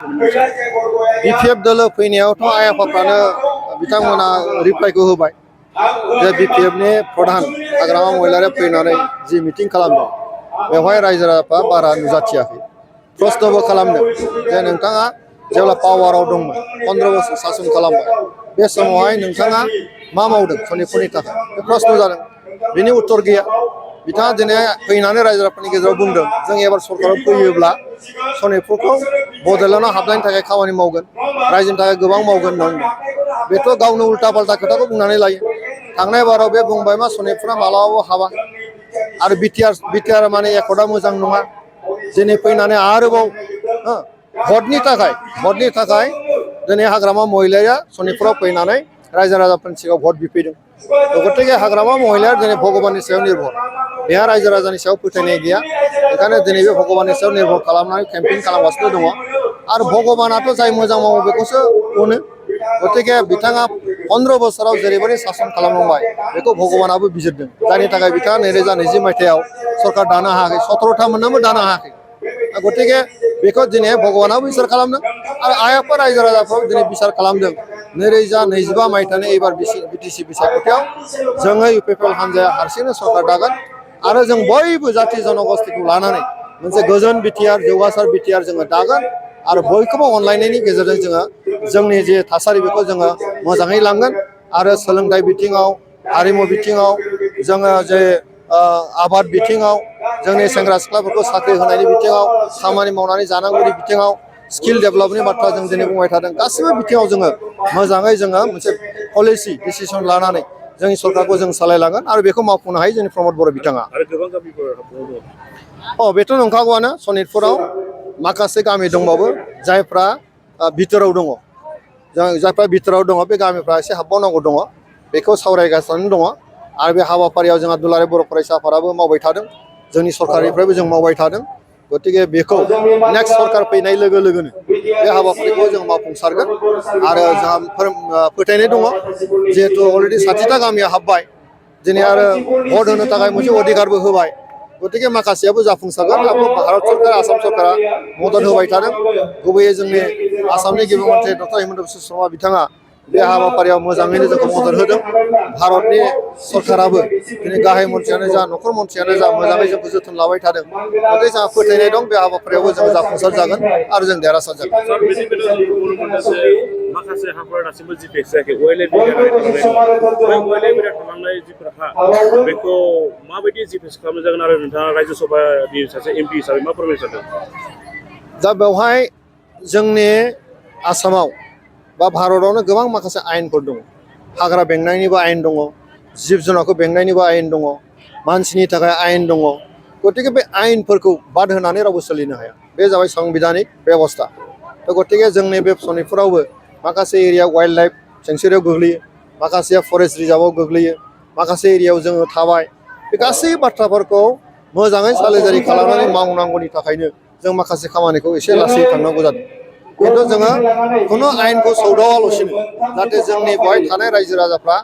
BPF दल फैनायावथ' आइ आफाफ्रानो बिथांमोना रिप्लाइखौ होबाय जे BPF नि प्रधान हाग्रामा महिलारि फैनानै जि मिटिं खालामदों बेवहाय रायजो राजाफ्रा बारा नुजाथियाखै प्रश्नबो खालामदों जे नोंथाङा जेब्ला पावाराव दंमोन 15 बोसोर सासन खालामबाय बे समावहाय नोंथाङा मा मावदों सनितपुरनि थाखाय बे प्रश्न जादों बिनि उत्तर गैया बिथाङा दिनै फैनानै रायजो राजाफोरनि गेजेराव बुंदों जों एबार सरकाराव फैयोब्ला सनितपुरखौ बड'लेण्डआव हाबनायनि थाखाय खामानि मावगोन रायजोनि थाखाय गोबां मावगोन होननानै बेथ' गावनो उल्टा पाल्टा खोथाखौ बुंनानै लायो थांनाय बाराव बे बुंबाय मा सनितपुरा मालाबाबो हाबा आरो बिटिआर माने एकर्डआ मोजां नङा दिनै फैनानै आरोबाव भटनि थाखाय दिनै हाग्रामा महिलाया सनितपुराव फैनानै रायजो राजाफोरनि सिगाङाव भट बिफैदों गतिके हाग्रामा महिलाया दिनै भगबाननि सायाव निर्भर बेहा रायजो राजानि सायाव फोथायनाय गैया बेखायनो दिनै बे भगबाननि सायाव निर्भर खालामनानै केम्पेइन खालामगासिनो दङ आरो भगबानाथ' जाय मोजां मावो बेखौसो अनो गतिके बिथाङा 15 बोसोराव जेरैबायदि सासन खालामलांबाय बेखौ भगबानाबो बिजिरदों जायनि थाखाय बिथाङा 2020 मायथाइयाव सरकार दानो हायाखै 17था मोननोबो दानो हायाखै गतिके बेखौ दिनै भगबानाबो बिसार खालामदों आरो आइ आफा रायजो राजाफ्राबो दिनै बिसार खालामदों 2025 मायथाइनि एबार बिटिसि बिसायख'थियाव जोङो इउपिपिएल हान्जाया हारसिंनो सरकार दागोन आरो जों बयबो जाथि जनगोष्ठीखौ लानानै मोनसे गोजोन बिटिआर जौगासार बिटिआर जोङो दागोन आरो बयखौबो अनलायनायनि गेजेरजों जोङो जोंनि जे थासारि बेखौ जोङो मोजाङै लांगोन आरो सोलोंथाइ बिथिङाव हारिमु बिथिङाव जोङो जे आबाद बिथिङाव जोंनि सेंग्रा सिख्लाफोरखौ साख्रि होनायनि बिथिङाव खामानि मावनानै जानांगौनि बिथिङाव स्किल डेभेलपनि बाथ्रा जों दिनै बुंबाय थादों गासिबो बिथिङाव जोङो मोजाङै जोङो मोनसे पलिसि डिसिसन लानानै जोंनि सरकारखौ जों सालायलांगोन आरो बेखौ मावफुंनो हायो जोंनि प्रमद बर' बिथाङा बेथ' नंखागौआनो सनितपुराव माखासे गामि दंबावो जायफ्रा बिथोराव दङ जायफ्रा बिथोराव दङ बे गामिफ्रा एसे हाबबावनांगौ दङ बेखौ सावरायगासिनो दङ आरो बे हाबाफारियाव जोंहा दुलाराय बर' फरायसा आफादाबो मावबाय थादों जोंनि सरकारनिफ्रायबो जों मावबाय थादों गतिके बेखौ नेक्स्ट सरकार फैनाय लोगो लोगोनो बे हाबाफारिखौ जों मावफुंसारगोन आरो जोंहा फोथायनाय दङ जिहेतु अलरेडि 60टा गामिया हाबबाय दिनै आरो भट होनो थाखाय मोनसे अधिकारबो होबाय गतिके माखासेयाबो जाफुंसारगोन आरो भारत सरकार आसाम सरकारा मदद होबाय थादों गुबैयै जोंनि आसामनि गिबि मन्थ्रि डक्टर हिमन्त बिश्व शर्मा बिथाङा बे हाबाफारियाव मोजाङैनो जोंखौ मदद होदों भारतनि सरकाराबो दिनै गाहाय मन्थ्रियानो जा नखर मन्थ्रियानो जा मोजाङै जोंखौ जोथोन लाबाय थादों गतिके जोंहा फोथायनाय दं बे हाबाफारियावबो जों जाफुंसार जागोन आरो जों देरहासार जागोन माखासे हाफोरा दासिमबो जिपिएस जायाखै थालांनाय जिफोर हा बेखौ माबायदि जिपिएस खालामनाय जागोन आरो नोंथाङा रायजो सभानि सासे एमपि हिसाबै मा फोरमायनो सानदों दा बेवहाय जोंनि आसामाव बा भारतआवनो गोबां माखासे आयेनफोर दङ हाग्रा बेंनायनिबो आयेन दङ जिब जुनारखौ बेंनायनिबो आयेन दङ मानसिनि थाखाय आयेन दङ गतिके बे आयेनफोरखौ बाद होनानै रावबो सोलिनो हाया बे जाबाय संबिधानिक बेबस्था गतिके जोंनि बे सनितपुरावबो माखासे एरिया वाइल्ड लाइफ सेंसुरियाव गोग्लैयो माखासेया फरेस्ट रिजार्भआव गोग्लैयो माखासे एरियायाव जोङो थाबाय बे गासै बाथ्राफोरखौ मोजाङै सालिजारि खालामनानै मावनांगौनि थाखायनो जों माखासे खामानिखौ एसे लासै थांनांगौ जादों खिन्थु जोङो खुनु आयेनखौ सौदावालासिनो जाहाथे जोंनि बेवहाय थानाय रायजो राजाफ्रा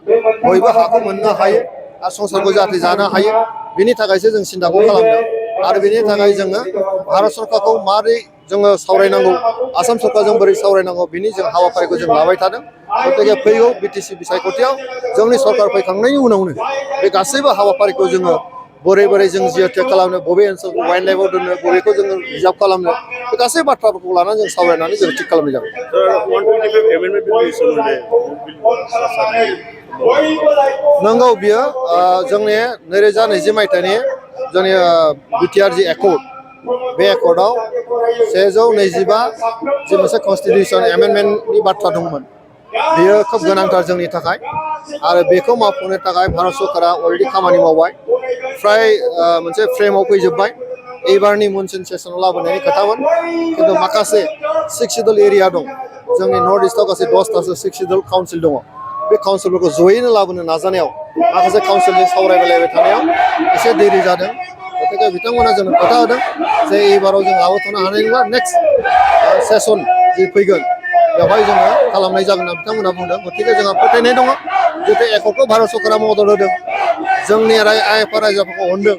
बयबो हाखौ मोननो हायो आरो संसारखौ जाहाथे जानो हायो बेनि थाखायसो जों सिन्थाखौ खालामदों आरो बेनि थाखाय जोङो भारत सरकारखौ माबोरै जोङो सावरायनांगौ आसाम सरकारजों बोरै सावरायनांगौ बिनि जों हाबाफारिखौ जों लाबाय थादों गतिके फैगौ बिटिसि बिसायख'थियाव जोंनि सरकार फैखांनायनि उनावनो बे गासैबो हाबाफारिखौ जोङो बोरै जों जिअ'टेक खालामनो बबे ओनसोलखौ वाइल्ड लाइफआव दोननो बबेखौ जोङो रिजार्भ खालामनो बे गासै बाथ्राफोरखौ लानानै जों सावरायनानै जों थिग खालामनाय जागोन नंगौ बियो जोंनि 2020 मायथाइनि जोंनि बिटिआर जि एकर्ड बे एकर्डआव 125 जि मोनसे कनस्टिटिउसन एमेन्डमेन्टनि बाथ्रा दंमोन बेयो खोब गोनांथार जोंनि थाखाय आरो बेखौ मावफुंनो थाखाय भारत सरकारा अलरेडि खामानि मावबाय फ्राय मोनसे फ्रेमाव फैजोब्बाय एबारनि मनसुन सेसनाव लाबोनायनि खोथामोन खिन्थु माखासे 6 सिडुल एरिया दं जोंनि नर्थ इस्टआव गासै 10थासो 6 सिडुल काउन्सिल दङ बे काउन्सिलफोरखौ जयैनो लाबोनो नाजानायाव माखासे काउन्सिलजों सावरायलायबाय थानायाव एसे देरि जादों गतिके बिथांमोना जोंनो खोथा होदों जे एबाराव जों लाबोथ'नो हानाय नङा नेक्स्ट सेसन जि फैगोन बेवहाय जोङो खालामनाय जागोन होनना बिथांमोना बुंदों गतिके जोंहा फोथायनाय दङ जिहेतु एकर्डखौ भारत सरकारा मदद होदों जोंनि आइ आफा रायजोफोरखौ अनदों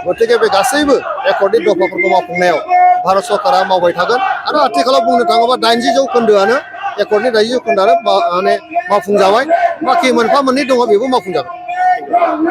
गतिके बे गासैबो एकर्डनि दफाफोरखौ मावफुंनायाव भारत सरकारा मावबाय थागोन आरो आथिखालाव बुंनो थाङोबा 80 जौखोन्दोआनो एकर्डनि 80 जौखोन्दोआनो माने मावफुंजाबाय बाखि मोनफा मोननै दङ बेबो मावफुंजागोन